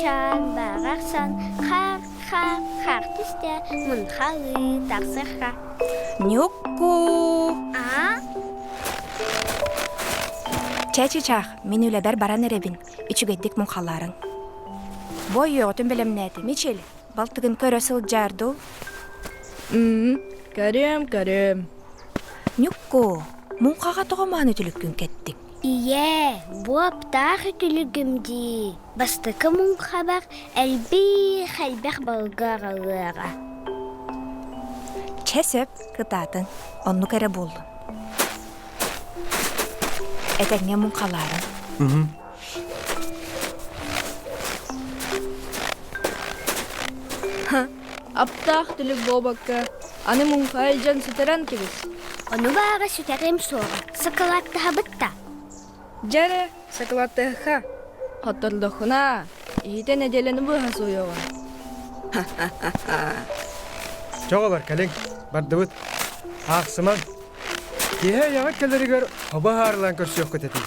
Кырачаан барахсан хаар хаар хаар түстэ мунхалыы тахсыха. Ньукку! Аа? Чэ чычаах, мин үлэбэр баран эрэбин. Үчүгэйдик муҥхалаарыҥ. Бу ойуоҕутун бэлэмнээтим, Мичил. Балтыгын көрө сылдьаар дуу? М көрүөм, көрүөм. Ньукку, муҥхаҕа тоҕо мааны үтүлүккүн кэттиҥ? Ийээ, бу аптаах үтүлүгүм дии. Бастакы муҥхабар элбиих элбэх балыгы аҕалыаҕа. Чэ сөп, кытаатыҥ, оннук эрэ буоллун. Этэҥҥэ муҥхалаарыҥ. Аптаах түлүк буолбакка, аны муҥха илдьэн сүтэрэн кэбис. Ону баара сүтэрим суоҕа, сакалааттаһабыт да. Дьэ эрэ, сакалааттыахха. Хоттордоххуна, иһитэ нэдиэлэни быһа сууйуоҕун. Чоҕолор кэлиҥ, бардыбыт. Аахсымаҥ. Киэһэ айаҕа кэлэригэр хобо хаарылаан көрсүөххүт этий.